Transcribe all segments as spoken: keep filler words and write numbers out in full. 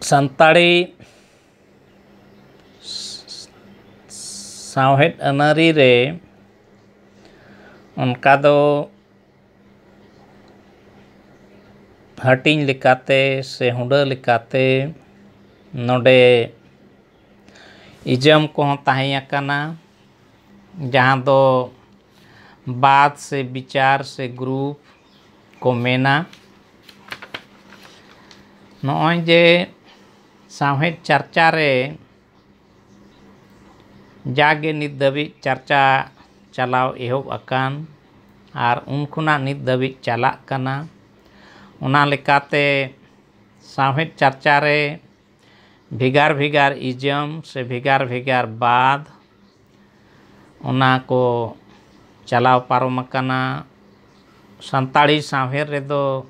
ᱥᱟᱱᱛᱟᱲᱤ ᱥᱟᱶᱦᱮᱫ ᱟᱹᱱᱟᱹᱨᱤ ᱨᱮ ᱚᱱᱠᱟ ᱫᱚ ᱦᱟᱹᱴᱤᱧ ᱞᱮᱠᱟᱛᱮ ᱥᱮ ᱦᱩᱰᱟᱹ ᱞᱮᱠᱟᱛᱮ ᱱᱚᱰᱮ ᱤᱡᱟᱢ ᱠᱚᱦᱚᱸ ᱛᱟᱦᱮᱸ ᱟᱠᱟᱱᱟ, ᱡᱟᱦᱟᱸ ᱫᱚ ᱵᱟᱫ ᱥᱮ ᱵᱤᱪᱟᱨ ᱥᱮ ᱜᱨᱩᱯ ᱠᱚ ᱢᱮᱱᱟ᱾ ᱱᱚᱜᱼᱚᱭ ᱡᱮ ᱥᱟᱶᱦᱮᱫ ᱪᱟᱨᱪᱟ ᱨᱮ ᱡᱟᱜᱮ ᱱᱤᱛ ᱫᱷᱟᱹᱵᱤᱡ ᱪᱟᱨᱪᱟ ᱪᱟᱞᱟᱣ ᱮᱦᱚᱵ ᱟᱠᱟᱱ ᱟᱨ ᱩᱱ ᱠᱷᱚᱱᱟᱜ ᱱᱤᱛ ᱫᱷᱟᱹᱵᱤᱡ ᱪᱟᱞᱟᱜ ᱠᱟᱱᱟ, ᱚᱱᱟ ᱞᱮᱠᱟᱛᱮ ᱥᱟᱶᱦᱮᱫ ᱪᱟᱨᱪᱟ ᱨᱮ ᱵᱷᱮᱜᱟᱨ ᱵᱷᱮᱜᱟᱨ ᱤᱡᱟᱢ ᱥᱮ ᱵᱷᱮᱜᱟᱨ ᱵᱷᱮᱜᱟᱨ ᱵᱟᱫ ᱚᱱᱟ ᱠᱚ ᱪᱟᱞᱟᱣ ᱯᱟᱨᱚᱢ ᱟᱠᱟᱱᱟ᱾ ᱥᱟᱱᱛᱟᱲᱤ ᱥᱟᱶᱦᱮᱫ ᱨᱮᱫᱚ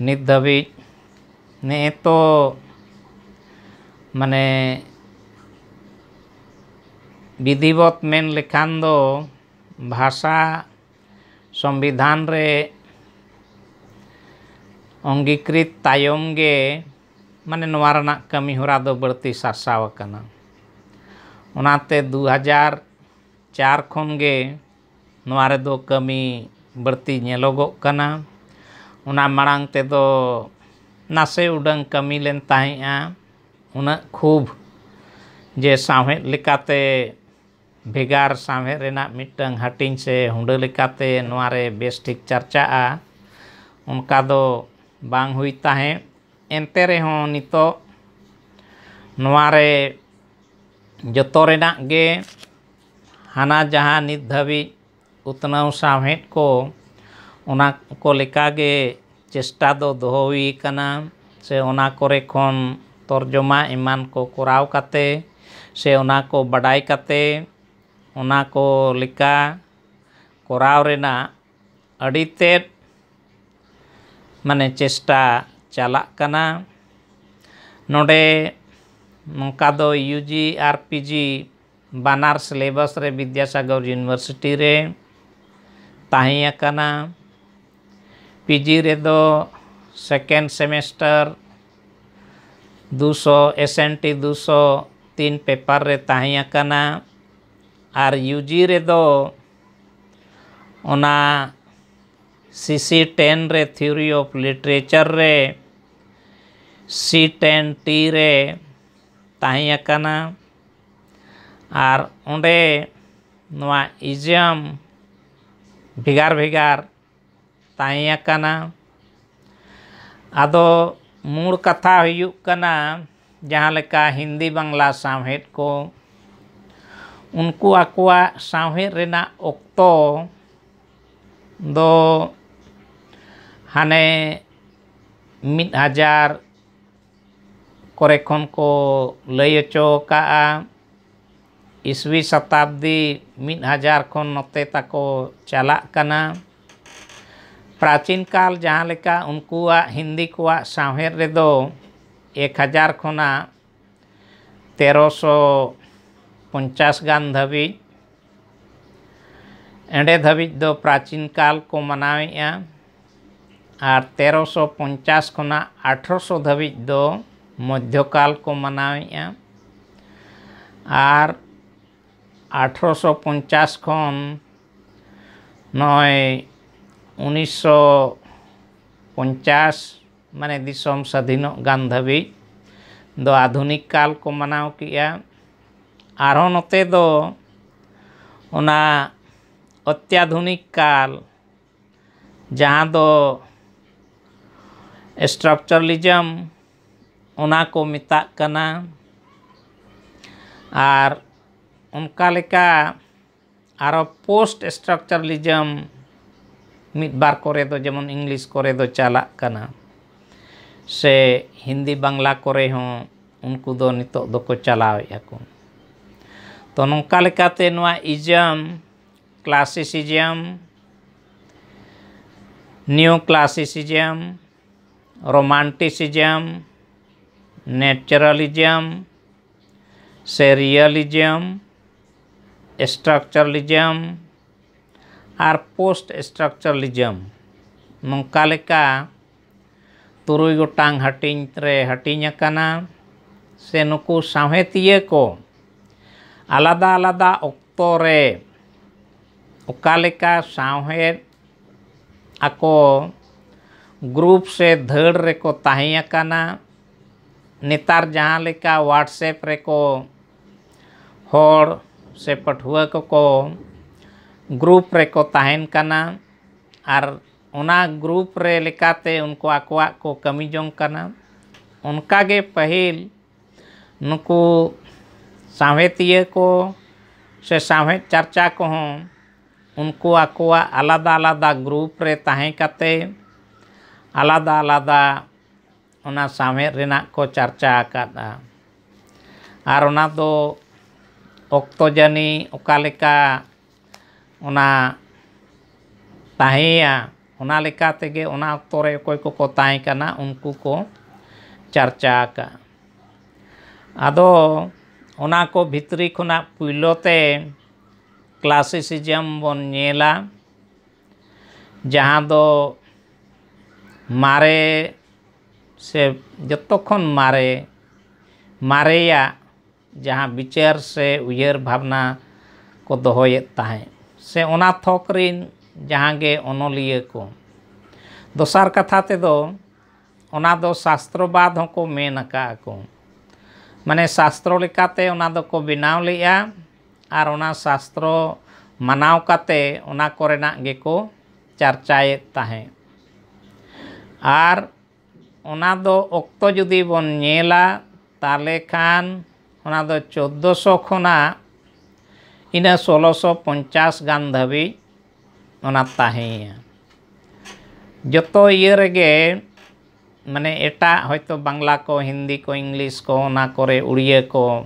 ᱱᱤᱛ ᱫᱷᱟᱹᱵᱤᱡ ᱱᱮᱜᱼᱮ ᱛᱚ ᱢᱟᱱᱮ ᱵᱤᱫᱷᱤᱵᱚᱛ ᱢᱮᱱ ᱞᱮᱠᱷᱟᱱ ᱫᱚ ᱵᱷᱟᱥᱟ ᱥᱚᱝᱵᱤᱫᱷᱟᱱ ᱨᱮ ᱚᱝᱜᱤᱠᱨᱤᱛ ᱛᱟᱭᱚᱢ ᱜᱮ ᱢᱟᱱᱮ ᱱᱚᱣᱟ ᱨᱮᱱᱟᱜ ᱠᱟᱹᱢᱤ ᱦᱚᱨᱟ ᱫᱚ ᱵᱟᱹᱲᱛᱤ ᱥᱟᱨᱥᱟᱣ ᱟᱠᱟᱱᱟ᱾ ᱚᱱᱟᱛᱮ ᱫᱩ ᱦᱟᱡᱟᱨ ᱪᱟᱨ ᱠᱷᱚᱱ ᱜᱮ ᱱᱚᱣᱟ ᱨᱮᱫᱚ ᱠᱟᱹᱢᱤ ᱵᱟᱹᱲᱛᱤ ᱧᱮᱞᱚᱜᱚᱜ ᱠᱟᱱᱟ᱾ ᱚᱱᱟ ᱢᱟᱲᱟᱝ ᱛᱮᱫᱚ ᱱᱟᱥᱮ ᱩᱰᱟᱹᱝ ᱠᱟᱹᱢᱤ ᱞᱮᱱ ᱛᱟᱦᱮᱸᱫᱼᱟ, ᱩᱱᱟᱹᱜ ᱠᱷᱩᱵ ᱡᱮ ᱥᱟᱶᱦᱮᱫ ᱞᱮᱠᱟᱛᱮ ᱵᱷᱮᱜᱟᱨ ᱥᱟᱶᱦᱮᱫ ᱨᱮᱱᱟᱜ ᱢᱤᱫᱴᱟᱝ ᱦᱟᱹᱴᱤᱧ ᱥᱮ ᱦᱩᱰᱟᱹ ᱞᱮᱠᱟᱛᱮ ᱱᱚᱣᱟ ᱨᱮ ᱵᱮᱥ ᱴᱷᱤᱠ ᱪᱟᱨᱪᱟᱜᱼᱟ, ᱚᱱᱠᱟ ᱫᱚ ᱵᱟᱝ ᱦᱩᱭ ᱛᱟᱦᱮᱸᱫ᱾ ᱮᱱᱛᱮ ᱨᱮᱦᱚᱸ ᱱᱤᱛᱚᱜ ᱱᱚᱣᱟ ᱨᱮ ᱡᱚᱛᱚ ᱨᱮᱱᱟᱜ ᱜᱮ ᱦᱟᱱᱟ ᱡᱟᱦᱟᱸ ᱱᱤᱛ ᱫᱷᱟᱹᱵᱤᱡ ᱩᱛᱱᱟᱹᱣ ᱥᱟᱶᱦᱮᱫ ᱠᱚ, ᱚᱱᱟ ᱠᱚ ᱞᱮᱠᱟᱜᱮ ᱪᱮᱥᱴᱟ ᱫᱚ ᱫᱚᱦᱚ ᱦᱩᱭ ᱟᱠᱟᱱᱟ, ᱥᱮ ᱚᱱᱟ ᱠᱚᱨᱮ ᱠᱷᱚᱱ ᱛᱚᱨᱡᱚᱢᱟ ᱮᱢᱟᱱ ᱠᱚ ᱠᱚᱨᱟᱣ ᱠᱟᱛᱮ, ᱥᱮ ᱚᱱᱟ ᱠᱚ ᱵᱟᱰᱟᱭ ᱠᱟᱛᱮ, ᱚᱱᱟ ᱠᱚ ᱞᱮᱠᱟ ᱠᱚᱨᱟᱣ ᱨᱮᱱᱟᱜ ᱟᱹᱰᱤ ᱛᱮᱫ ᱢᱟᱱᱮ ᱪᱮᱥᱴᱟ ᱪᱟᱞᱟᱜ ᱠᱟᱱᱟ᱾ ᱱᱚᱰᱮ ᱱᱚᱝᱠᱟ ᱫᱚ ᱤᱭᱩ ᱡᱤ ᱟᱨ ᱯᱤ ᱡᱤ ᱵᱟᱱᱟᱨ ᱥᱤᱞᱮᱵᱟᱥ ᱨᱮ ᱵᱤᱫᱽᱭᱟᱥᱟᱜᱚᱨ ᱤᱭᱩᱱᱤᱵᱷᱟᱨᱥᱤᱴᱤ ᱨᱮ ᱛᱟᱦᱮᱸ ᱟᱠᱟᱱᱟ᱾ ᱯᱤ ᱡᱤ ᱨᱮᱫᱚ ᱥᱮᱠᱮᱱᱰ ᱥᱮᱢᱮᱥᱴᱟᱨ ᱫᱩᱥᱚ, S N T ᱫᱩᱥᱚ ᱛᱤᱱ ᱯᱮᱯᱟᱨ ᱨᱮ ᱛᱟᱦᱮᱸ ᱟᱠᱟᱱᱟ᱾ ᱟᱨ U G ᱨᱮᱫᱚ ᱚᱱᱟ C C ten ᱨᱮ, Theory of Literature ᱨᱮ, C ten T ᱨᱮ ᱛᱟᱦᱮᱸ ᱟᱠᱟᱱᱟ᱾ ᱟᱨ ᱚᱸᱰᱮ ᱱᱚᱣᱟ ᱤᱡᱚᱢ ᱵᱷᱮᱜᱟᱨ ᱵᱷᱮᱜᱟᱨ ᱛᱟᱦᱮᱸ ᱟᱠᱟᱱᱟ᱾ ᱟᱫᱚ ᱢᱩᱲ ᱠᱟᱛᱷᱟ ᱦᱩᱭᱩᱜ ᱠᱟᱱᱟ, ᱡᱟᱦᱟᱸ ᱞᱮᱠᱟ ᱦᱤᱱᱫᱤ ᱵᱟᱝᱞᱟ ᱥᱟᱶᱦᱮᱫ ᱠᱚ, ᱩᱱᱠᱩ ᱟᱠᱚᱣᱟᱜ ᱥᱟᱶᱦᱮᱫ ᱨᱮᱱᱟᱜ ᱚᱠᱛᱚ ᱫᱚ ᱦᱟᱱᱮ ᱢᱤᱫ ᱦᱟᱡᱟᱨ ᱠᱚᱨᱮ ᱠᱷᱚᱱ ᱠᱚ ᱞᱟᱹᱭ ᱦᱚᱪᱚ ᱟᱠᱟᱫᱼᱟ᱾ ᱤᱥᱣᱤ ᱥᱚᱛᱟᱵᱫᱤ ᱢᱤᱫ ᱦᱟᱡᱟᱨ ᱠᱷᱚᱱ ᱱᱚᱛᱮ ᱛᱟᱠᱚ ᱪᱟᱞᱟᱜ ᱠᱟᱱᱟ᱾ ᱯᱨᱟᱪᱤᱱ ᱠᱟᱞ ᱡᱟᱦᱟᱸ ᱞᱮᱠᱟ ᱩᱱᱠᱩᱣᱟᱜ ᱦᱤᱱᱫᱤ ᱠᱚᱣᱟᱜ ᱥᱟᱶᱦᱮᱫ ᱨᱮᱫᱚ ᱮᱠ ᱦᱟᱡᱟᱨ ᱠᱷᱚᱱᱟᱜ ᱛᱮᱨᱚᱥᱚ ᱯᱚᱧᱪᱟᱥ ᱜᱟᱱ ᱫᱷᱟᱹᱵᱤᱡ, ᱮᱸᱰᱮ ᱫᱷᱟᱹᱵᱤᱡ ᱫᱚ ᱯᱨᱟᱪᱤᱱ ᱠᱟᱞ ᱠᱚ ᱢᱟᱱᱟᱣᱮᱫᱼᱟ᱾ ᱟᱨ ᱛᱮᱨᱚᱥᱚ ᱯᱚᱧᱪᱟᱥ ᱠᱷᱚᱱᱟᱜ ᱟᱴᱷᱨᱚᱥᱚ ᱫᱷᱟᱹᱵᱤᱡ ᱫᱚ ᱢᱚᱫᱽᱫᱷᱚ ᱠᱟᱞ ᱠᱚ ᱢᱟᱱᱟᱣᱮᱫᱼᱟ᱾ ᱟᱨ ᱟᱴᱷᱨᱚᱥᱚ ᱯᱚᱧᱪᱟᱥ ᱠᱷᱚᱱ ᱱᱚᱜᱼᱚᱭ ᱩᱱᱤᱥᱥᱚ ᱯᱚᱧᱪᱟᱥ, ᱢᱟᱱᱮ ᱫᱤᱥᱚᱢ ᱥᱟᱹᱫᱷᱤᱱᱚᱜ ᱜᱟᱱ ᱫᱷᱟᱹᱵᱤᱡ ᱫᱚ ᱟᱫᱷᱩᱱᱤᱠ ᱠᱟᱞ ᱠᱚ ᱢᱟᱱᱟᱣ ᱠᱮᱜᱼᱟ᱾ ᱟᱨᱦᱚᱸ ᱱᱚᱛᱮ ᱫᱚ ᱚᱱᱟ ᱚᱛᱭᱟᱫᱷᱩᱱᱤᱠ ᱠᱟᱞ, ᱡᱟᱦᱟᱸ ᱫᱚ structuralism, ᱚᱱᱟ ᱠᱚ ᱢᱮᱛᱟᱜ ᱠᱟᱱᱟ᱾ ᱟᱨ ᱚᱱᱠᱟ ᱞᱮᱠᱟ ᱟᱨᱚ post structuralism ᱢᱤᱫ ᱵᱟᱨ ᱠᱚᱨᱮ ᱫᱚ, ᱡᱮᱢᱚᱱ ᱤᱝᱞᱤᱥ ᱠᱚᱨᱮ ᱫᱚ ᱪᱟᱞᱟᱜ ᱠᱟᱱᱟ, ᱥᱮ ᱦᱤᱱᱫᱤ ᱵᱟᱝᱞᱟ ᱠᱚᱨᱮ ᱦᱚᱸ ᱩᱱᱠᱩ ᱫᱚ ᱱᱤᱛᱚᱜ ᱫᱚᱠᱚ ᱪᱟᱞᱟᱣᱮᱫᱼᱟ ᱠᱚ᱾ ᱛᱚ ᱱᱚᱝᱠᱟ ᱞᱮᱠᱟᱛᱮ ᱱᱚᱣᱟ ᱤᱡᱚᱢ, classicism, neo classicism, romanticism, naturalism, ᱥᱮ realism, structuralism ᱟᱨ post structuralism, ᱱᱚᱝᱠᱟ ᱞᱮᱠᱟ ᱛᱩᱨᱩᱭ ᱜᱚᱴᱟᱝ ᱦᱟᱹᱴᱤᱧ ᱨᱮ ᱦᱟᱹᱴᱤᱧ ᱟᱠᱟᱱᱟ, ᱥᱮ ᱱᱩᱠᱩ ᱥᱟᱶᱦᱮᱫᱤᱭᱟᱹ ᱠᱚ ᱟᱞᱟᱫᱟ ᱟᱞᱟᱫᱟ ᱚᱠᱛᱚ ᱨᱮ ᱚᱠᱟ ᱞᱮᱠᱟ ᱥᱟᱶᱦᱮᱫ ᱟᱠᱚ ᱜᱨᱩᱯ ᱥᱮ ᱫᱷᱟᱹᱲ ᱨᱮᱠᱚ ᱛᱟᱦᱮᱸ ᱟᱠᱟᱱᱟ᱾ ᱱᱮᱛᱟᱨ ᱡᱟᱦᱟᱸ ᱞᱮᱠᱟ WhatsApp ᱨᱮᱠᱚ ᱦᱚᱲ ᱥᱮ ᱯᱟᱹᱴᱷᱩᱣᱟᱹ ᱠᱚᱠᱚ ᱜᱨᱩᱯ ᱨᱮᱠᱚ ᱛᱟᱦᱮᱱ ᱠᱟᱱᱟ, ᱟᱨ ᱚᱱᱟ ᱜᱨᱩᱯ ᱨᱮ ᱞᱮᱠᱟᱛᱮ ᱩᱱᱠᱩ ᱟᱠᱚᱣᱟᱜ ᱠᱚ ᱠᱟᱹᱢᱤ ᱡᱚᱝ ᱠᱟᱱᱟ, ᱚᱱᱠᱟᱜᱮ ᱯᱟᱹᱦᱤᱞ ᱱᱩᱠᱩ ᱥᱟᱶᱦᱮᱫᱤᱭᱟᱹ ᱠᱚ ᱥᱮ ᱥᱟᱶᱦᱮᱫ ᱪᱟᱨᱪᱟ ᱠᱚᱦᱚᱸ ᱩᱱᱠᱩ ᱟᱠᱚᱣᱟᱜ ᱟᱞᱟᱫᱟ ᱟᱞᱟᱫᱟ ᱜᱨᱩᱯ ᱨᱮ ᱛᱟᱦᱮᱸ ᱠᱟᱛᱮ ᱟᱞᱟᱫᱟ ᱟᱞᱟᱫᱟ ᱚᱱᱟ ᱥᱟᱶᱦᱮᱫ ᱨᱮᱱᱟᱜ ᱠᱚ ᱪᱟᱨᱪᱟ ᱟᱠᱟᱫᱼᱟ᱾ ᱟᱨ ᱚᱱᱟ ᱫᱚ ᱚᱠᱛᱚ ᱡᱟᱹᱱᱤ ᱚᱠᱟ ᱞᱮᱠᱟ ᱚᱱᱟ ᱛᱟᱦᱮᱸᱭᱟ, ᱚᱱᱟ ᱞᱮᱠᱟ ᱛᱮᱜᱮ ᱚᱱᱟ ᱚᱠᱛᱚ ᱨᱮ ᱚᱠᱚᱭ ᱠᱚᱠᱚ ᱛᱟᱦᱮᱸ ᱠᱟᱱᱟ, ᱩᱱᱠᱩ ᱠᱚ ᱪᱟᱨᱪᱟ ᱟᱠᱟᱫᱼᱟ᱾ ᱟᱫᱚ ᱚᱱᱟ ᱠᱚ ᱵᱷᱤᱛᱨᱤ ᱠᱷᱚᱱᱟᱜ ᱯᱩᱭᱞᱳ ᱛᱮ ᱠᱞᱟᱥᱤᱥᱤᱡᱚᱢ ᱵᱚᱱ ᱧᱮᱞᱟ, ᱡᱟᱦᱟᱸ ᱫᱚ ᱢᱟᱨᱮ ᱥᱮ ᱡᱚᱛᱚ ᱠᱷᱚᱱ ᱢᱟᱨᱮ, ᱢᱟᱨᱮᱭᱟᱜ ᱡᱟᱦᱟᱸ ᱵᱤᱪᱟᱹᱨ ᱥᱮ ᱩᱭᱦᱟᱹᱨ ᱵᱷᱟᱵᱽᱱᱟ ᱠᱚ ᱫᱚᱦᱚᱭᱮᱫ ᱛᱟᱦᱮᱸᱫ, ᱥᱮ ᱚᱱᱟ ᱛᱷᱚᱠ ᱨᱤᱱ ᱡᱟᱦᱟᱸ ᱜᱮ ᱚᱱᱚᱞᱤᱭᱟᱹ ᱠᱚ᱾ ᱫᱚᱥᱟᱨ ᱠᱟᱛᱷᱟ ᱛᱮᱫᱚ, ᱚᱱᱟ ᱫᱚ ᱥᱟᱥᱛᱨᱚᱵᱟᱫᱽ ᱦᱚᱸᱠᱚ ᱢᱮᱱ ᱟᱠᱟᱫᱼᱟ ᱠᱚ, ᱢᱟᱱᱮ ᱥᱟᱥᱛᱨᱚ ᱞᱮᱠᱟᱛᱮ ᱚᱱᱟ ᱫᱚᱠᱚ ᱵᱮᱱᱟᱣ ᱞᱮᱫᱼᱟ, ᱟᱨ ᱚᱱᱟ ᱥᱟᱥᱛᱨᱚ ᱢᱟᱱᱟᱣ ᱠᱟᱛᱮ ᱚᱱᱟ ᱠᱚᱨᱮᱱᱟᱜ ᱜᱮᱠᱚ ᱪᱟᱨᱪᱟᱭᱮᱫ ᱛᱟᱦᱮᱸᱫ᱾ ᱟᱨ ᱚᱱᱟ ᱫᱚ ᱚᱠᱛᱚ ᱡᱩᱫᱤ ᱵᱚᱱ ᱧᱮᱞᱟ, ᱛᱟᱦᱚᱞᱮ ᱠᱷᱟᱱ ᱚᱱᱟ ᱫᱚ ᱪᱳᱫᱽᱫᱳᱥᱚ ᱠᱷᱚᱱᱟᱜ ᱤᱱᱟᱹ ᱥᱳᱞᱳᱥᱚ ᱯᱚᱧᱪᱟᱥ ᱜᱟᱱ ᱫᱷᱟᱹᱵᱤᱡ ᱚᱱᱟ ᱛᱟᱦᱮᱸᱭᱟ᱾ ᱡᱚᱛᱚ ᱤᱭᱟᱹ ᱨᱮᱜᱮ, ᱢᱟᱱᱮ ᱮᱴᱟᱜ ᱦᱚᱭᱛᱳ ᱵᱟᱝᱞᱟ ᱠᱚ, ᱦᱤᱱᱫᱤ ᱠᱚ, ᱤᱝᱞᱤᱥ ᱠᱚ, ᱚᱱᱟ ᱠᱚᱨᱮ ᱩᱲᱤᱭᱟᱹ ᱠᱚ,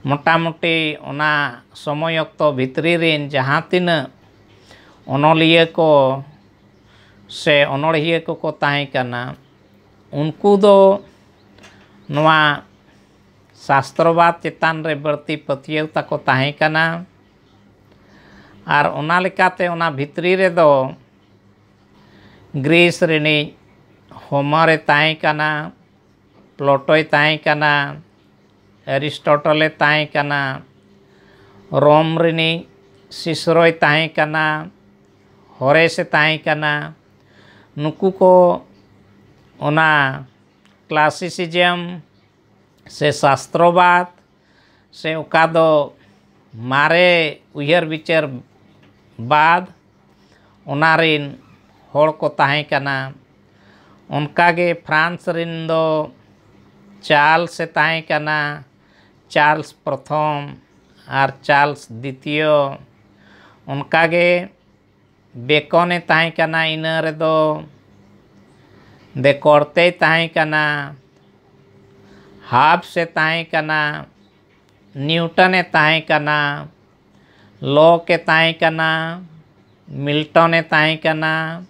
ᱢᱚᱴᱟᱢᱩᱴᱤ ᱚᱱᱟ ᱥᱚᱢᱚᱭ ᱚᱠᱛᱚ ᱵᱷᱤᱛᱨᱤ ᱨᱤᱱ ᱡᱟᱦᱟᱸ ᱛᱤᱱᱟᱹᱜ ᱚᱱᱚᱞᱤᱭᱟᱹ ᱠᱚ ᱥᱮ ᱚᱱᱚᱲᱦᱤᱭᱟᱹ ᱠᱚᱠᱚ ᱛᱟᱦᱮᱸ ᱠᱟᱱᱟ, ᱩᱱᱠᱩ ᱫᱚ ᱱᱚᱣᱟ ᱥᱟᱥᱛᱨᱚᱵᱟᱫᱽ ᱪᱮᱛᱟᱱ ᱨᱮ ᱵᱟᱹᱲᱛᱤ ᱯᱟᱹᱛᱭᱟᱹᱣ ᱛᱟᱠᱚ ᱛᱟᱦᱮᱸ ᱠᱟᱱᱟ᱾ ᱟᱨ ᱚᱱᱟ ᱞᱮᱠᱟᱛᱮ ᱚᱱᱟ ᱵᱷᱤᱛᱨᱤ ᱨᱮᱫᱚ ᱜᱨᱤᱥ ᱨᱤᱱᱤᱡ ᱦᱳᱢᱟᱨᱮ ᱛᱟᱦᱮᱸ ᱠᱟᱱᱟ, ᱯᱞᱚᱴᱚᱭ ᱛᱟᱦᱮᱸ ᱠᱟᱱᱟ, ᱮᱨᱤᱥᱴᱚᱴᱚᱞᱮ ᱛᱟᱦᱮᱸ ᱠᱟᱱᱟ, ᱨᱳᱢ ᱨᱤᱱᱤᱡ ᱥᱤᱥᱨᱚᱭ ᱛᱟᱦᱮᱸ ᱠᱟᱱᱟ, ᱦᱚᱨᱮᱥᱮ ᱛᱟᱦᱮᱸ ᱠᱟᱱᱟ᱾ ᱱᱩᱠᱩ ᱠᱚ ᱚᱱᱟ ᱠᱞᱟᱥᱤᱥᱤᱡᱚᱢ ᱥᱮ ᱥᱟᱥᱛᱨᱚᱵᱟᱫ ᱥᱮ ᱚᱠᱟ ᱫᱚ ᱢᱟᱨᱮ ᱩᱭᱦᱟᱹᱨ ᱵᱤᱪᱟᱹᱨ ᱵᱟᱫ ᱚᱱᱟ ᱨᱤᱱ ᱦᱚᱲ ᱠᱚ ᱛᱟᱦᱮᱸ ᱠᱟᱱᱟ᱾ ᱚᱱᱠᱟᱜᱮ ᱯᱷᱨᱟᱱᱥ ᱨᱤᱱ ᱫᱚ ᱪᱟᱨᱞᱥ ᱮ ᱛᱟᱦᱮᱸ ᱠᱟᱱᱟ, ᱪᱟᱨᱞᱥ ᱯᱨᱚᱛᱷᱚᱢ ᱟᱨ ᱪᱟᱨᱞᱥ ᱫᱤᱛᱤᱭᱚ᱾ ᱚᱱᱠᱟᱜᱮ ᱵᱮᱠᱚᱱᱮ ᱛᱟᱦᱮᱸ ᱠᱟᱱᱟ, ᱤᱱᱟᱹ ᱨᱮᱫᱚ ᱫᱮᱠᱚᱨᱛᱮᱭ ᱛᱟᱦᱮᱸ ᱠᱟᱱᱟ, ᱦᱟᱵᱥ ᱮ ᱛᱟᱦᱮᱸ ᱠᱟᱱᱟ, ᱱᱤᱭᱩᱴᱚᱱᱮ ᱛᱟᱦᱮᱸ ᱠᱟᱱᱟ, ᱞᱚᱠ ᱮ ᱛᱟᱦᱮᱸ ᱠᱟᱱᱟ, ᱢᱤᱞᱴᱚᱱ ᱮ ᱛᱟᱦᱮᱸ ᱠᱟᱱᱟ,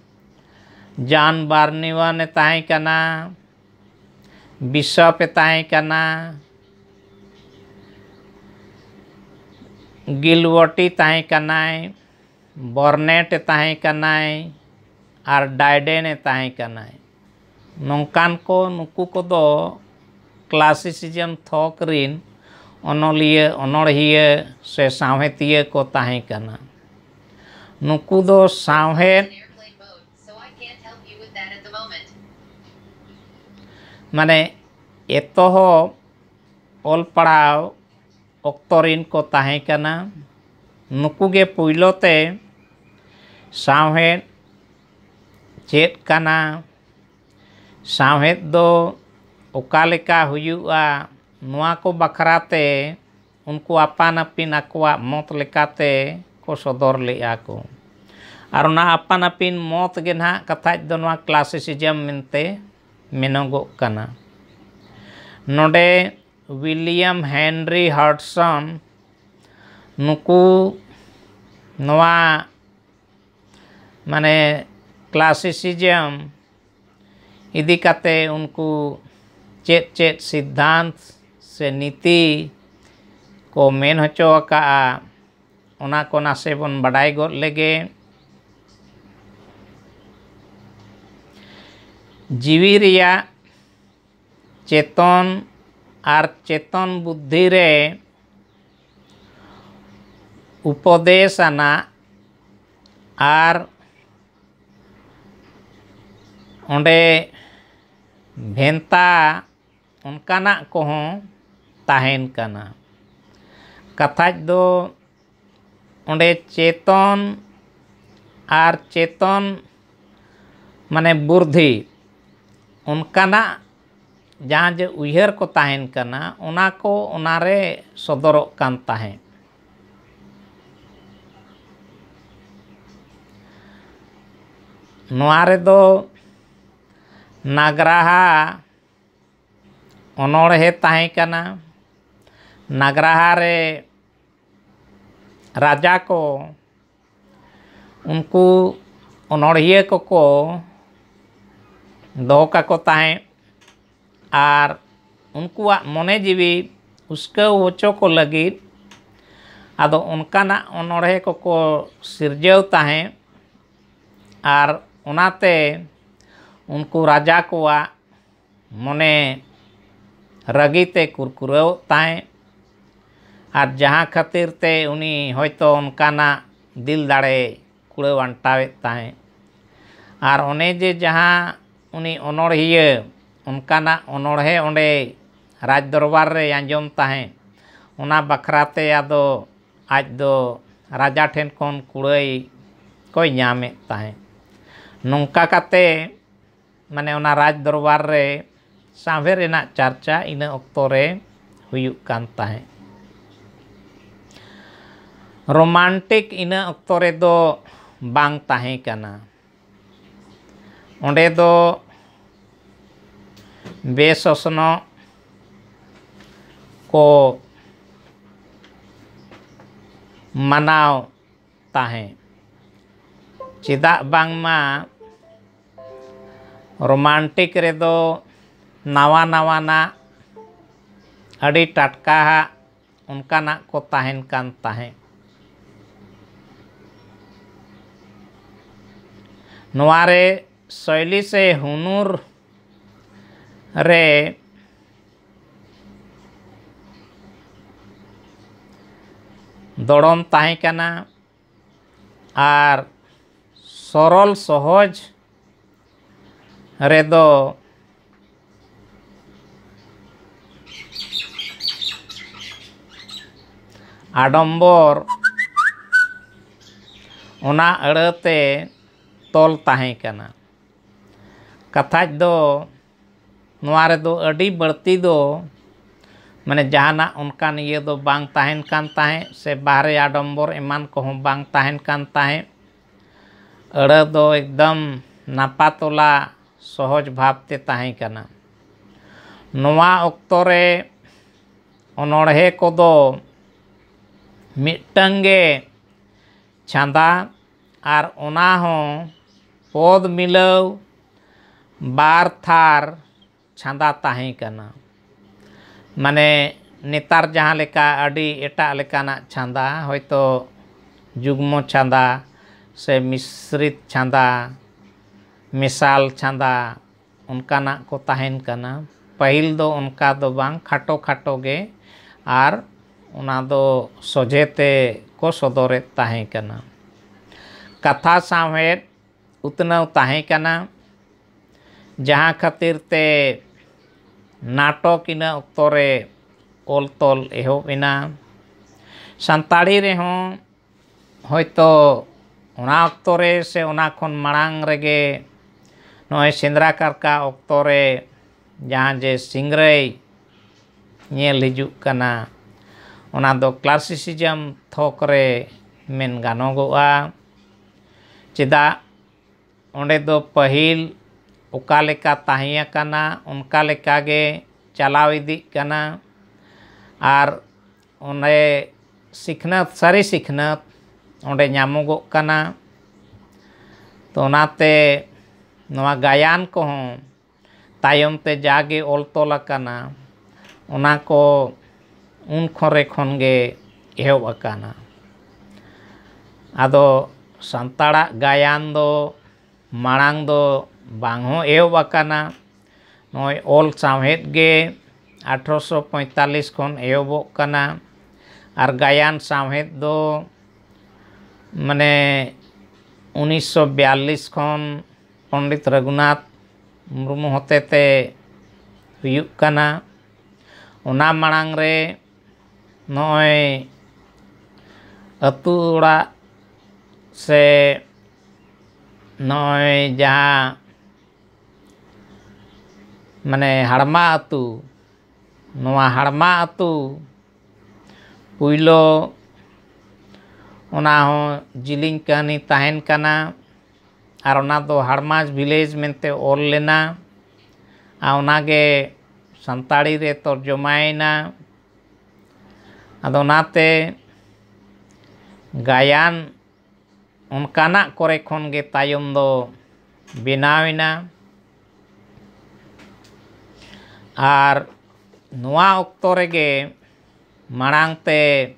ᱡᱟᱱ ᱵᱟᱨᱱᱤᱣᱟᱱ ᱮ ᱛᱟᱦᱮᱸ ᱠᱟᱱᱟ, ᱵᱤᱥᱚᱯ ᱮ ᱛᱟᱦᱮᱸ ᱠᱟᱱᱟ, ᱜᱤᱞᱣᱚᱴᱤ ᱛᱟᱦᱮᱸ ᱠᱟᱱᱟᱭ, ᱵᱚᱨᱱᱮᱴ ᱮ ᱛᱟᱦᱮᱸ ᱠᱟᱱᱟᱭ, ᱟᱨ ᱰᱟᱭᱰᱮᱱ ᱮ ᱛᱟᱦᱮᱸ ᱠᱟᱱᱟᱭ᱾ ᱱᱚᱝᱠᱟᱱ ᱠᱚ, ᱱᱩᱠᱩ ᱠᱚᱫᱚ ᱠᱞᱟᱥᱤᱥᱤᱡᱚᱢ ᱛᱷᱚᱠ ᱨᱤᱱ ᱚᱱᱚᱞᱤᱭᱟᱹ, ᱚᱱᱚᱲᱦᱤᱭᱟᱹ ᱥᱮ ᱥᱟᱶᱦᱮᱫᱤᱭᱟᱹ ᱠᱚ ᱛᱟᱦᱮᱸ ᱠᱟᱱᱟ᱾ ᱱᱩᱠᱩ ᱫᱚ ᱥᱟᱶᱦᱮᱫ, ᱢᱟᱱᱮ, ᱮᱛᱚᱦᱚᱵ ᱚᱞ ᱯᱟᱲᱦᱟᱣ ᱚᱠᱛᱚ ᱨᱤᱱ ᱠᱚ ᱛᱟᱦᱮᱸ ᱠᱟᱱᱟ᱾ ᱱᱩᱠᱩ ᱜᱮ ᱯᱩᱭᱞᱚ ᱛᱮ ᱥᱟᱶᱦᱮᱫ ᱪᱮᱫ ᱠᱟᱱᱟ, ᱥᱟᱶᱦᱮᱫ ᱫᱚ ᱚᱠᱟ ᱞᱮᱠᱟ ᱦᱩᱭᱩᱜᱼᱟ, ᱱᱚᱣᱟ ᱠᱚ ᱵᱟᱠᱷᱨᱟ ᱛᱮ ᱩᱱᱠᱩ ᱟᱯᱟᱱ ᱟᱹᱯᱤᱱ ᱟᱠᱚᱣᱟᱜ ᱢᱚᱛ ᱞᱮᱠᱟᱛᱮ ᱠᱚ ᱥᱚᱫᱚᱨ ᱞᱮᱫᱼᱟ ᱠᱚ᱾ ᱟᱨ ᱚᱱᱟ ᱟᱯᱟᱱ ᱟᱹᱯᱤᱱ ᱢᱚᱛ ᱜᱮ ᱱᱟᱦᱟᱜ ᱠᱟᱛᱷᱟᱡ ᱫᱚ ᱱᱚᱣᱟ ᱠᱞᱟᱥᱤᱥᱤᱡᱚᱢ ᱢᱮᱱᱛᱮ ᱢᱮᱱᱚᱜᱚᱜ ᱠᱟᱱᱟ᱾ ᱱᱚᱰᱮ ᱣᱤᱞᱤᱭᱟᱢ ᱦᱮᱱᱨᱤ ᱦᱟᱰᱥᱚᱱ ᱱᱩᱠᱩ ᱱᱚᱣᱟ ᱢᱟᱱᱮ ᱠᱞᱟᱥᱤᱥᱤᱡᱚᱢ ᱤᱫᱤ ᱠᱟᱛᱮ ᱩᱱᱠᱩ ᱪᱮᱫ ᱪᱮᱫ ᱥᱤᱫᱽᱫᱷᱟᱱᱛ ᱥᱮ ᱱᱤᱛᱤ ᱠᱚ ᱢᱮᱱ ᱦᱚᱪᱚ ᱟᱠᱟᱫᱼᱟ, ᱚᱱᱟ ᱠᱚ ᱱᱟᱥᱮ ᱵᱚᱱ ᱵᱟᱰᱟᱭ ᱜᱚᱫ ᱞᱮᱜᱮ᱾ ᱡᱤᱣᱤ ᱨᱮᱭᱟᱜ ᱪᱮᱛᱚᱱ ᱟᱨ ᱪᱮᱛᱚᱱ ᱵᱩᱫᱽᱫᱷᱤ ᱨᱮ ᱩᱯᱚᱫᱮᱥ ᱟᱱᱟᱜ ᱟᱨ ᱚᱸᱰᱮ ᱵᱷᱮᱱᱛᱟ ᱚᱱᱠᱟᱱᱟᱜ ᱠᱚᱦᱚᱸ ᱛᱟᱦᱮᱱ ᱠᱟᱱᱟ᱾ ᱠᱟᱛᱷᱟᱡ ᱫᱚ ᱚᱸᱰᱮ ᱪᱮᱛᱚᱱ ᱟᱨ ᱪᱮᱛᱚᱱ ᱢᱟᱱᱮ ᱵᱩᱨᱫᱷᱤ ᱚᱱᱠᱟᱱᱟᱜ ᱡᱟᱦᱟᱸ ᱡᱮ ᱩᱭᱦᱟᱹᱨ ᱠᱚ ᱛᱟᱦᱮᱱ ᱠᱟᱱᱟ, ᱚᱱᱟ ᱠᱚ ᱚᱱᱟᱨᱮ ᱥᱚᱫᱚᱨᱚᱜ ᱠᱟᱱ ᱛᱟᱦᱮᱸᱫ᱾ ᱱᱚᱣᱟ ᱨᱮᱫᱚ ᱱᱟᱜᱽᱨᱟᱦᱟ ᱚᱱᱚᱬᱦᱮ ᱛᱟᱦᱮᱸ ᱠᱟᱱᱟ᱾ ᱱᱟᱜᱽᱨᱟᱦᱟ ᱨᱮ ᱨᱟᱡᱟ ᱠᱚ ᱩᱱᱠᱩ ᱚᱱᱚᱬᱦᱤᱭᱟᱹ ᱠᱚᱠᱚ ᱫᱚᱦᱚ ᱠᱟᱠᱚ ᱛᱟᱦᱮᱸᱫ ᱟᱨ ᱩᱱᱠᱩᱣᱟᱜ ᱢᱚᱱᱮ ᱡᱤᱣᱤ ᱩᱥᱠᱟᱹᱣ ᱦᱚᱪᱚ ᱠᱚ ᱞᱟᱹᱜᱤᱫ ᱟᱫᱚ ᱚᱱᱠᱟᱱᱟᱜ ᱚᱱᱚᱬᱦᱮ ᱠᱚᱠᱚ ᱥᱤᱨᱡᱟᱹᱣ ᱛᱟᱦᱮᱸᱫ᱾ ᱟᱨ ᱚᱱᱟᱛᱮ ᱩᱱᱠᱩ ᱨᱟᱡᱟ ᱠᱚᱣᱟᱜ ᱢᱚᱱᱮ ᱨᱟᱹᱜᱤ ᱛᱮ ᱠᱩᱨᱠᱩᱨᱟᱹᱣᱚᱜ ᱛᱟᱦᱮᱸᱫ᱾ ᱟᱨ ᱡᱟᱦᱟᱸ ᱠᱷᱟᱹᱛᱤᱨ ᱛᱮ ᱩᱱᱤ ᱦᱚᱭᱛᱳ ᱚᱱᱠᱟᱱᱟᱜ ᱫᱤᱞ ᱫᱟᱲᱮ ᱠᱩᱲᱟᱹᱣ ᱟᱱᱴᱟᱣᱮᱫ ᱛᱟᱦᱮᱸᱫ᱾ ᱟᱨ ᱚᱱᱮ ᱡᱮ ᱡᱟᱦᱟᱸ ᱩᱱᱤ ᱚᱱᱚᱬᱦᱤᱭᱟᱹ ᱚᱱᱠᱟᱱᱟᱜ ᱚᱱᱚᱬᱦᱮ ᱚᱸᱰᱮ ᱨᱟᱡᱽ ᱫᱚᱨᱵᱟᱨ ᱨᱮᱭ ᱟᱸᱡᱚᱢ ᱛᱟᱦᱮᱸᱫ, ᱚᱱᱟ ᱵᱟᱠᱷᱨᱟ ᱛᱮ ᱟᱫᱚ ᱟᱡ ᱫᱚ ᱨᱟᱡᱟ ᱴᱷᱮᱱ ᱠᱷᱚᱱ ᱠᱩᱲᱟᱹᱭ ᱠᱚᱭ ᱧᱟᱢᱮᱫ ᱛᱟᱦᱮᱸᱫ᱾ ᱱᱚᱝᱠᱟ ᱠᱟᱛᱮ ᱢᱟᱱᱮ ᱚᱱᱟ ᱨᱟᱡᱽ ᱫᱚᱨᱵᱟᱨ ᱨᱮ ᱥᱟᱶᱦᱮᱫ ᱨᱮᱱᱟᱜ ᱪᱟᱨᱪᱟ ᱤᱱᱟᱹ ᱚᱠᱛᱚ ᱨᱮ ᱦᱩᱭᱩᱜ ᱠᱟᱱ ᱛᱟᱦᱮᱸᱫ᱾ ᱨᱳᱢᱟᱱᱴᱤᱠ ᱤᱱᱟᱹ ᱚᱠᱛᱚ ᱨᱮᱫᱚ ᱵᱟᱝ ᱛᱟᱦᱮᱸ ᱠᱟᱱᱟ᱾ ᱚᱸᱰᱮ ᱫᱚ ᱵᱮᱥᱚᱥᱱᱚᱜ ᱠᱚ ᱢᱟᱱᱟᱣ ᱛᱟᱦᱮᱸᱫ᱾ ᱪᱮᱫᱟᱜ ᱵᱟᱝᱢᱟ ᱨᱳᱢᱟᱱᱴᱤᱠ ᱨᱮᱫᱚ ᱱᱟᱣᱟ ᱱᱟᱣᱟᱱᱟᱜ ᱟᱹᱰᱤ ᱴᱟᱴᱠᱟᱦᱟᱜ ᱚᱱᱠᱟᱱᱟᱜ ᱠᱚ ᱛᱟᱦᱮᱱ ᱠᱟᱱ ᱛᱟᱦᱮᱸᱫ᱾ ᱱᱚᱣᱟ ᱨᱮ ᱥᱚᱭᱞᱤ ᱥᱮ ᱦᱩᱱᱩᱨ ᱨᱮ ᱫᱚᱲᱚᱢ ᱛᱟᱦᱮᱸ ᱠᱟᱱᱟ ᱟᱨ ᱥᱚᱨᱚᱞ ᱥᱚᱦᱚᱡᱽ ᱨᱮᱫᱚ ᱟᱰᱚᱢᱵᱚᱨ ᱚᱱᱟ ᱟᱹᱲᱟᱹᱛᱮ ᱛᱚᱞ ᱛᱟᱦᱮᱸ ᱠᱟᱱᱟ᱾ ᱠᱟᱛᱷᱟᱡ ᱫᱚ ᱱᱚᱣᱟ ᱨᱮᱫᱚ ᱟᱹᱰᱤ ᱵᱟᱹᱲᱛᱤ ᱫᱚ ᱢᱟᱱᱮ ᱡᱟᱦᱟᱱᱟᱜ ᱚᱱᱠᱟᱱ ᱤᱭᱟᱹ ᱫᱚ ᱵᱟᱝ ᱛᱟᱦᱮᱱ ᱠᱟᱱ ᱛᱟᱦᱮᱸᱫ, ᱥᱮ ᱵᱟᱦᱨᱮ ᱟᱰᱚᱢᱵᱚᱨ ᱮᱢᱟᱱ ᱠᱚᱦᱚᱸ ᱵᱟᱝ ᱛᱟᱦᱮᱱ ᱠᱟᱱ ᱛᱟᱦᱮᱸᱫ᱾ ᱟᱹᱲᱟᱹ ᱫᱚ ᱮᱠᱫᱚᱢ ᱱᱟᱯᱟᱛᱚᱞᱟ ᱥᱚᱦᱚᱡᱽ ᱵᱷᱟᱵᱽ ᱛᱮ ᱛᱟᱦᱮᱸ ᱠᱟᱱᱟ᱾ ᱱᱚᱣᱟ ᱚᱠᱛᱚ ᱨᱮ ᱚᱱᱚᱬᱦᱮ ᱠᱚᱫᱚ ᱢᱤᱫᱴᱟᱝ ᱜᱮ ᱪᱷᱟᱸᱫᱟ, ᱟᱨ ᱚᱱᱟ ᱦᱚᱸ ᱯᱚᱫᱽ ᱢᱤᱞᱟᱹᱣ ᱵᱟᱨ ᱛᱷᱟᱨ ᱪᱷᱟᱸᱫᱟ ᱛᱟᱦᱮᱸ ᱠᱟᱱᱟ᱾ ᱢᱟᱱᱮ ᱱᱮᱛᱟᱨ ᱡᱟᱦᱟᱸ ᱞᱮᱠᱟ ᱟᱹᱰᱤ ᱮᱴᱟᱜ ᱞᱮᱠᱟᱱᱟᱜ ᱪᱷᱟᱸᱫᱟ, ᱦᱚᱭᱛᱳ ᱡᱩᱜᱽᱢᱚ ᱪᱷᱟᱸᱫᱟ ᱥᱮ ᱢᱤᱥᱨᱤᱛ ᱪᱷᱟᱸᱫᱟ, ᱢᱮᱥᱟᱞ ᱪᱷᱟᱸᱫᱟ, ᱚᱱᱠᱟᱱᱟᱜ ᱠᱚ ᱛᱟᱦᱮᱱ ᱠᱟᱱᱟ᱾ ᱯᱟᱹᱦᱤᱞ ᱫᱚ ᱚᱱᱠᱟ ᱫᱚ ᱵᱟᱝ, ᱠᱷᱟᱴᱚ ᱠᱷᱟᱴᱚ ᱜᱮ, ᱟᱨ ᱚᱱᱟ ᱫᱚ ᱥᱚᱡᱷᱮ ᱛᱮ ᱠᱚ ᱥᱚᱫᱚᱨᱮᱫ ᱛᱟᱦᱮᱸ ᱠᱟᱱᱟ᱾ ᱠᱟᱛᱷᱟ ᱥᱟᱶᱦᱮᱫ ᱩᱛᱱᱟᱹᱣ ᱛᱟᱦᱮᱸ ᱠᱟᱱᱟ, ᱡᱟᱦᱟᱸ ᱠᱷᱟᱹᱛᱤᱨ ᱛᱮ ᱱᱟᱴᱚᱠ ᱤᱱᱟᱹ ᱚᱠᱛᱚ ᱨᱮ ᱚᱞ ᱛᱚᱞ ᱮᱦᱚᱵ ᱮᱱᱟ᱾ ᱥᱟᱱᱛᱟᱲᱤ ᱨᱮᱦᱚᱸ ᱦᱚᱭᱛᱳ ᱚᱱᱟ ᱚᱠᱛᱚ ᱨᱮ ᱥᱮ ᱚᱱᱟ ᱠᱷᱚᱱ ᱢᱟᱲᱟᱝ ᱨᱮᱜᱮ ᱱᱚᱜᱼᱚᱭ ᱥᱮᱸᱫᱽᱨᱟ ᱠᱟᱨᱠᱟ ᱚᱠᱛᱚ ᱨᱮ ᱡᱟᱦᱟᱸ ᱡᱮ ᱥᱤᱝᱨᱟᱹᱭ ᱧᱮᱞ ᱦᱤᱡᱩᱜ ᱠᱟᱱᱟ, ᱚᱱᱟ ᱫᱚ classicism ᱛᱷᱚᱠ ᱨᱮ ᱢᱮᱱ ᱜᱟᱱᱚᱜᱚᱜᱼᱟ᱾ ᱪᱮᱫᱟᱜ, ᱚᱸᱰᱮ ᱫᱚ ᱯᱟᱹᱦᱤᱞ ᱚᱠᱟ ᱞᱮᱠᱟ ᱛᱟᱦᱮᱸ ᱟᱠᱟᱱᱟ, ᱚᱱᱠᱟ ᱞᱮᱠᱟ ᱜᱮ ᱪᱟᱞᱟᱣ ᱤᱫᱤᱜ ᱠᱟᱱᱟ᱾ ᱟᱨ ᱚᱸᱰᱮ ᱥᱤᱠᱷᱱᱟᱹᱛ, ᱥᱟᱹᱨᱤ ᱥᱤᱠᱷᱱᱟᱹᱛ ᱚᱸᱰᱮ ᱧᱟᱢᱚᱜᱚᱜ ᱠᱟᱱᱟ᱾ ᱛᱚ, ᱚᱱᱟᱛᱮ ᱱᱚᱣᱟ ᱜᱟᱭᱟᱱ ᱠᱚᱦᱚᱸ ᱛᱟᱭᱚᱢ ᱛᱮ ᱡᱟᱜᱮ ᱚᱞ ᱛᱚᱞ ᱟᱠᱟᱱᱟ, ᱚᱱᱟ ᱠᱚ ᱩᱱ ᱠᱷᱚᱱ ᱨᱮ ᱠᱷᱚᱱ ᱜᱮ ᱮᱦᱚᱵ ᱟᱠᱟᱱᱟ᱾ ᱟᱫᱚ ᱥᱟᱱᱛᱟᱲᱟᱜ ᱜᱟᱭᱟᱱ ᱫᱚ ᱢᱟᱲᱟᱝ ᱫᱚ ᱵᱟᱝ ᱦᱚᱸ ᱮᱦᱚᱵ ᱟᱠᱟᱱᱟ᱾ ᱱᱚᱜᱼᱚᱭ ᱚᱞ ᱥᱟᱶᱦᱮᱫ ᱜᱮ ᱟᱴᱷᱨᱚᱥᱚ ᱯᱚᱸᱭᱛᱟᱞᱞᱤᱥ ᱠᱷᱚᱱ ᱮᱦᱚᱵᱚᱜ ᱠᱟᱱᱟ, ᱟᱨ ᱜᱟᱭᱟᱱ ᱥᱟᱶᱦᱮᱫ ᱫᱚ ᱢᱟᱱᱮ ᱩᱱᱤᱥᱥᱚ ᱵᱤᱭᱟᱞᱞᱤᱥ ᱠᱷᱚᱱ ᱯᱚᱱᱰᱤᱛ ᱨᱚᱜᱷᱩᱱᱟᱛᱷ ᱢᱩᱨᱢᱩ ᱦᱚᱛᱮᱛᱮ ᱦᱩᱭᱩᱜ ᱠᱟᱱᱟ᱾ ᱚᱱᱟ ᱢᱟᱲᱟᱝ ᱨᱮ ᱱᱚᱜᱼᱚᱭ ᱟᱹᱛᱩ ᱚᱲᱟᱜ ᱥᱮ ᱱᱚᱜᱼᱚᱭ ᱡᱟᱦᱟᱸ ᱢᱟᱱᱮ ᱦᱟᱲᱢᱟ ᱟᱹᱛᱩ, ᱱᱚᱣᱟ ᱦᱟᱲᱢᱟ ᱟᱹᱛᱩ ᱯᱩᱭᱞᱳ ᱚᱱᱟ ᱦᱚᱸ ᱡᱤᱞᱤᱧ ᱠᱟᱹᱦᱱᱤ ᱛᱟᱦᱮᱱ ᱠᱟᱱᱟ, ᱟᱨ ᱚᱱᱟ ᱫᱚ ᱦᱟᱲᱢᱟᱡᱽ ᱵᱷᱤᱞᱮᱡᱽ ᱢᱮᱱᱛᱮ ᱚᱞ ᱞᱮᱱᱟ, ᱟᱨ ᱚᱱᱟᱜᱮ ᱥᱟᱱᱛᱟᱲᱤ ᱨᱮ ᱛᱚᱨᱡᱚᱢᱟᱭᱮᱱᱟ᱾ ᱟᱫᱚ ᱚᱱᱟᱛᱮ ᱜᱟᱭᱟᱱ ᱚᱱᱠᱟᱱᱟᱜ ᱠᱚᱨᱮ ᱠᱷᱚᱱ ᱜᱮ ᱛᱟᱭᱚᱢ ᱫᱚ ᱵᱮᱱᱟᱣᱮᱱᱟ᱾ ᱟᱨ ᱱᱚᱣᱟ ᱚᱠᱛᱚ ᱨᱮᱜᱮ ᱢᱟᱲᱟᱝ ᱛᱮ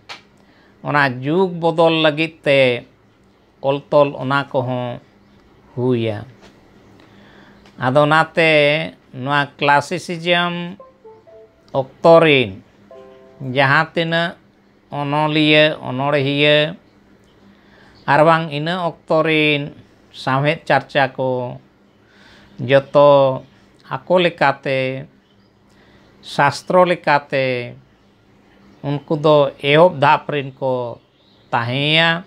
ᱚᱱᱟ ᱡᱩᱜᱽ ᱵᱚᱫᱚᱞ ᱞᱟᱹᱜᱤᱫ ᱛᱮ ᱚᱞ ᱛᱚᱞ ᱚᱱᱟ ᱠᱚᱦᱚᱸ ᱦᱩᱭᱟ᱾ ᱟᱫᱚ ᱚᱱᱟᱛᱮ ᱱᱚᱣᱟ classicism ᱚᱠᱛᱚ ᱨᱤᱱ ᱡᱟᱦᱟᱸ ᱛᱤᱱᱟᱹᱜ ᱚᱱᱚᱞᱤᱭᱟᱹ, ᱚᱱᱚᱲᱦᱤᱭᱟᱹ ᱟᱨ ᱵᱟᱝ ᱤᱱᱟᱹ ᱚᱠᱛᱚ ᱨᱤᱱ ᱥᱟᱶᱦᱮᱫ ᱪᱟᱨᱪᱟ ᱠᱚ ᱡᱚᱛᱚ ᱟᱠᱚ ᱞᱮᱠᱟᱛᱮ, ᱥᱟᱥᱛᱨᱚ ᱞᱮᱠᱟᱛᱮ ᱩᱱᱠᱩ ᱫᱚ ᱮᱦᱚᱵ ᱫᱷᱟᱯ ᱨᱤᱱ ᱠᱚ ᱛᱟᱦᱮᱸᱭᱟ᱾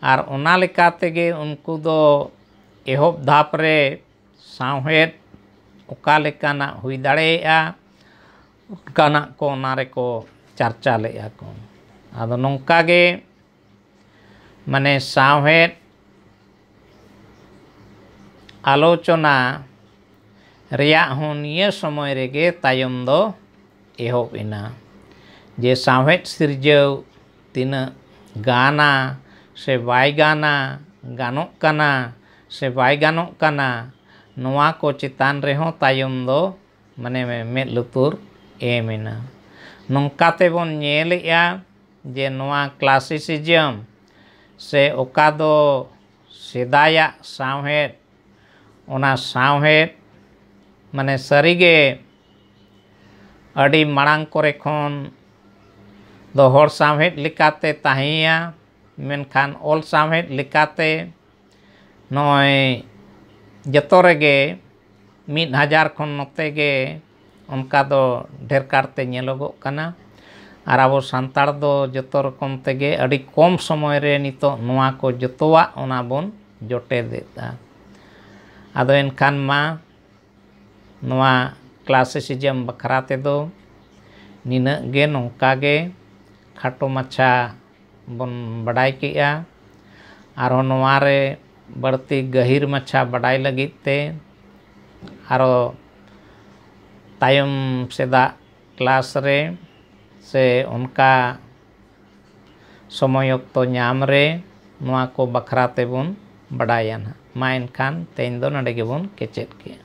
ᱟᱨ ᱚᱱᱟ ᱞᱮᱠᱟ ᱛᱮᱜᱮ ᱩᱱᱠᱩ ᱫᱚ ᱮᱦᱚᱵ ᱫᱷᱟᱯ ᱨᱮ ᱥᱟᱶᱦᱮᱫ ᱚᱠᱟ ᱞᱮᱠᱟᱱᱟᱜ ᱦᱩᱭ ᱫᱟᱲᱮᱭᱟᱜᱼᱟ, ᱚᱱᱠᱟᱱᱟᱜ ᱠᱚ ᱚᱱᱟ ᱨᱮᱠᱚ ᱪᱟᱨᱪᱟ ᱞᱮᱫᱼᱟ ᱠᱚ᱾ ᱟᱫᱚ ᱱᱚᱝᱠᱟ ᱜᱮ ᱢᱟᱱᱮ ᱥᱟᱶᱦᱮᱫ ᱟᱞᱳᱪᱚᱱᱟ ᱨᱮᱭᱟᱜ ᱦᱚᱸ ᱱᱤᱭᱟᱹ ᱥᱚᱢᱚᱭ ᱨᱮᱜᱮ ᱛᱟᱭᱚᱢ ᱫᱚ ᱮᱦᱚᱵ ᱮᱱᱟ, ᱡᱮ ᱥᱟᱶᱦᱮᱫ ᱥᱤᱨᱡᱟᱹᱣ ᱛᱤᱱᱟᱹᱜ ᱜᱟᱱᱟ ᱥᱮ ᱵᱟᱭ ᱜᱟᱱᱟ, ᱜᱟᱱᱚᱜ ᱠᱟᱱᱟ ᱥᱮ ᱵᱟᱭ ᱜᱟᱱᱚᱜ ᱠᱟᱱᱟ, ᱱᱚᱣᱟ ᱠᱚ ᱪᱮᱛᱟᱱ ᱨᱮᱦᱚᱸ ᱛᱟᱭᱚᱢ ᱫᱚ ᱢᱟᱱᱮ ᱢᱮᱫ ᱞᱩᱛᱩᱨ ᱮᱢ ᱮᱱᱟ᱾ ᱱᱚᱝᱠᱟ ᱛᱮᱵᱚᱱ ᱧᱮᱞᱮᱜᱼᱟ ᱡᱮ ᱱᱚᱣᱟ classicism ᱥᱮ ᱚᱠᱟ ᱫᱚ ᱥᱮᱫᱟᱭᱟᱜ ᱥᱟᱶᱦᱮᱫ, ᱚᱱᱟ ᱥᱟᱶᱦᱮᱫ ᱢᱟᱱᱮ ᱥᱟᱹᱨᱤᱜᱮ ᱟᱹᱰᱤ ᱢᱟᱲᱟᱝ ᱠᱚᱨᱮ ᱠᱷᱚᱱ ᱫᱚ ᱦᱚᱲ ᱥᱟᱶᱦᱮᱫ ᱞᱮᱠᱟᱛᱮ ᱛᱟᱦᱮᱸᱭᱟ, ᱢᱮᱱᱠᱷᱟᱱ ᱚᱞ ᱥᱟᱶᱦᱮᱫ ᱞᱮᱠᱟᱛᱮ ᱱᱚᱜᱼᱚᱭ ᱡᱚᱛᱚ ᱨᱮᱜᱮ ᱢᱤᱫ ᱦᱟᱡᱟᱨ ᱠᱷᱚᱱ ᱱᱚᱛᱮ ᱜᱮ ᱚᱱᱠᱟ ᱫᱚ ᱰᱷᱮᱨ ᱠᱟᱨᱛᱮ ᱧᱮᱞᱚᱜᱚᱜ ᱠᱟᱱᱟ᱾ ᱟᱨ ᱟᱵᱚ ᱥᱟᱱᱛᱟᱲ ᱫᱚ ᱡᱚᱛᱚ ᱨᱚᱠᱚᱢ ᱛᱮᱜᱮ ᱟᱹᱰᱤ ᱠᱚᱢ ᱥᱚᱢᱚᱭ ᱨᱮ ᱱᱤᱛᱚᱜ ᱱᱚᱣᱟ ᱠᱚ ᱡᱚᱛᱚᱣᱟᱜ ᱚᱱᱟ ᱵᱚᱱ ᱡᱚᱴᱮᱫ ᱮᱫᱟ᱾ ᱟᱫᱚ ᱮᱱᱠᱷᱟᱱ ᱢᱟ ᱱᱚᱣᱟ classicism ᱵᱟᱠᱷᱨᱟ ᱛᱮᱫᱚ ᱱᱤᱱᱟᱹᱜ ᱜᱮ, ᱱᱚᱝᱠᱟ ᱜᱮ ᱠᱷᱟᱴᱚ ᱢᱟᱪᱷᱟ ᱵᱚᱱ ᱵᱟᱰᱟᱭ ᱠᱮᱜᱼᱟ᱾ ᱟᱨᱦᱚᱸ ᱱᱚᱣᱟ ᱨᱮ ᱵᱟᱹᱲᱛᱤ ᱜᱟᱹᱦᱤᱨ ᱢᱟᱪᱷᱟ ᱵᱟᱰᱟᱭ ᱞᱟᱹᱜᱤᱫ ᱛᱮ ᱟᱨᱚ ᱛᱟᱭᱚᱢ ᱥᱮᱫᱟᱜ class ᱨᱮ ᱥᱮ ᱚᱱᱠᱟ ᱥᱚᱢᱚᱭ ᱚᱠᱛᱚ ᱧᱟᱢ ᱨᱮ ᱱᱚᱣᱟ ᱠᱚ ᱵᱟᱠᱷᱨᱟ ᱛᱮᱵᱚᱱ ᱵᱟᱰᱟᱭᱟ ᱱᱟᱦᱟᱜ᱾ ᱢᱟ ᱮᱱᱠᱷᱟᱱ ᱛᱮᱦᱮᱧ ᱫᱚ ᱱᱚᱰᱮ ᱜᱮᱵᱚᱱ ᱠᱮᱪᱮᱫ ᱠᱮᱜᱼᱟ᱾